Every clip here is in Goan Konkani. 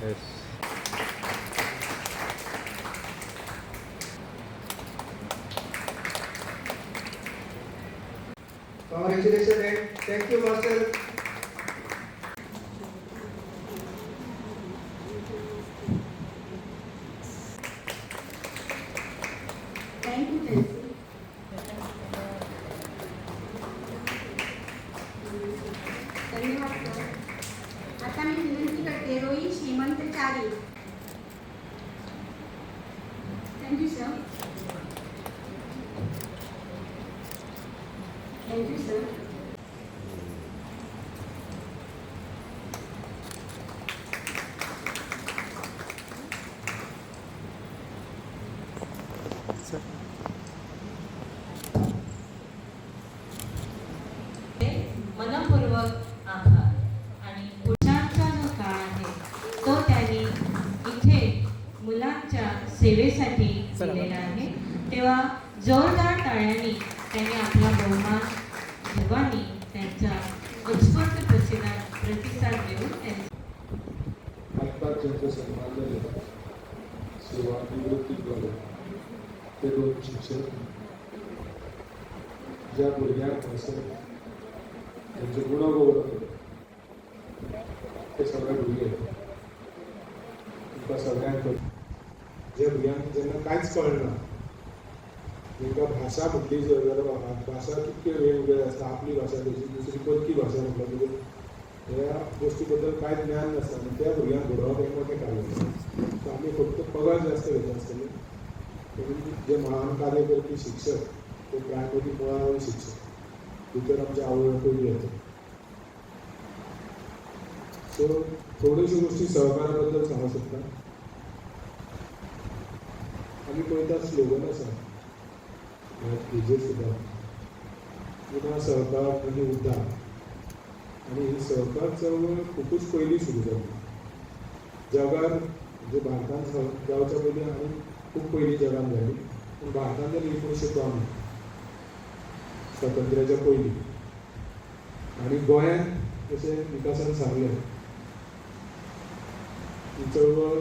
Yes. Congratulations and thank you, master. Thank you, Jayashree. धन्यवाद सर. आता मी विनंती करते रोहित श्रीमंत चारी. Thank you, sir. Thank you, sir. Sir. मनपूर्वक आभार. आणि पुढचा जो काळ आहे तो त्यांनी इथे मुलांच्या सेवेसाठी दिलेला आहे, तेव्हा जोरदार टाळ्यांनी त्यांनी आपला बहुमान, सर्वांनी त्यांचा उत्स्फूर्त प्रतिसाद प्रतिसाद देऊन त्यांचा आत्ताच ज्यांचा सन्मान झालेला, सेवा निवृत्ती जाले ते दोन शिक्षक, ज्या भुरग्यांक हांगासर तेंचो गुणगौरव केलो ते सगळे भुरगे, तुमकां सगळ्यांक, ज्या भुरग्यांक जेन्ना कांयच कळना, तांकां भाशा म्हटली जाल्यार भाशा कितक्यो वेगवेगळ्यो आसता, आपली भाशा तशी दुसरी परकी भाशा म्हटल्यार कितें, ह्या गोश्टी बद्दल कांयच ज्ञान नासता आनी त्या भुरग्यांक घडोवप हें मोठें कार्य आसा. सो आमी फक्त पगार जास्त घेता आसतले, पूण जे महान कार्य करपी शिक्षक ते प्रायमरी मुळावे शिक्षक भितर आमचे आवय बापूय बी येता. सो थोड्योश्यो गोश्टी सहकारा बद्दल सांगूंक सोदता. आमी पळयतात, स्लोगन आसा हेजेर सुद्दां, विना सहकार आनी उद्धार. आनी ही सहकार चळवळ खुबूच पयलीं सुरू जाली जगार, म्हणजे भारतांत जावच्या पयलीं आनी खूब पयलीं जगान जाली, पूण भारतांत जाली 1954, स्वातंत्र्याच्या पयलीं. आनी गोंयांत, जशें विकासान सांगलें, ही चळवळ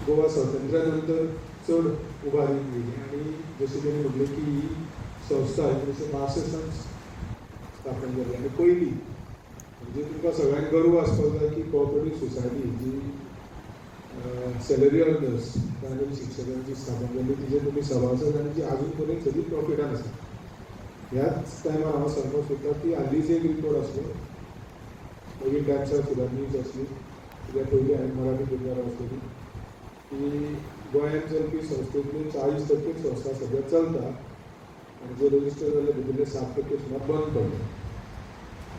गोवा स्वातंत्र्या नंतर चड उबारीत गेली. आनी जशें तेणी म्हटलें की ही संस्था 1962 स्थापन जाली. आनी पयली म्हणजे तुमकां सगळ्यांक गर्व आसपाक जाय की कोऑपरेटीव सोसायटी जी सॅलरी अर्नर्स प्रायमरी शिक्षकांची स्थापन जाली, तिचे तुमी सभासद आनी जी आजून पर्यंत सदींच प्रॉफिटान आसा. ह्याच टायमार हांव सांगपाक सोदतां की हालींच एक रिपोर्ट आसलो, मागीर टायम्सार सुद्दां न्यूज आसली, कित्याक पयलीं हांवें मराठी पेपरार वाचलेली की गोंयांत चलपी संस्थेंतल्यो 40% संस्था सद्या चलता आनी जे रजिस्टर जाल्ले भितरले 7% सुमार बंद पडले.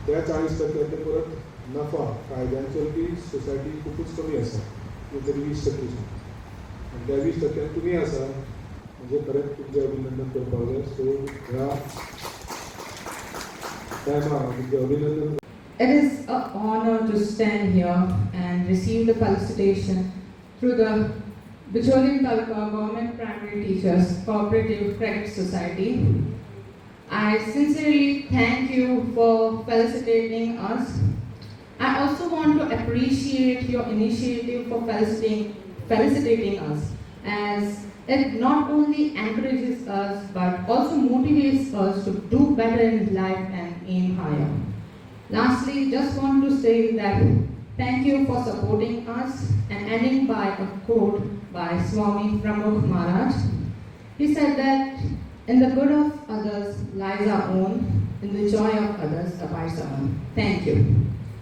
त्या 40 टक्क्यांतले परत नफा कायद्यान चलपी सोसायटी खुबूच कमी आसा, कितें तरी 20% सुमार. आनी त्या 20 टक्क्यान तुमी आसा म्हणजे खरेंच तुमचें अभिनंदन करपाक जाय. सो ह्या टायमार हांव तुमचें अभिनंदन It is an honor to stand here and receive the felicitation through the Bicholim Taluka Government Primary Teachers Cooperative Credit Society. I sincerely thank you for felicitating us. I also want to appreciate your initiative for felicitating us, as it not only encourages us but also motivates us to do better in life and aim higher. Lastly, just want to say that thank you for supporting us, and ending by a quote by Swami Pramukh Maharaj. He said that in the good of others lies our own, in the joy of others abides our own. Thank you.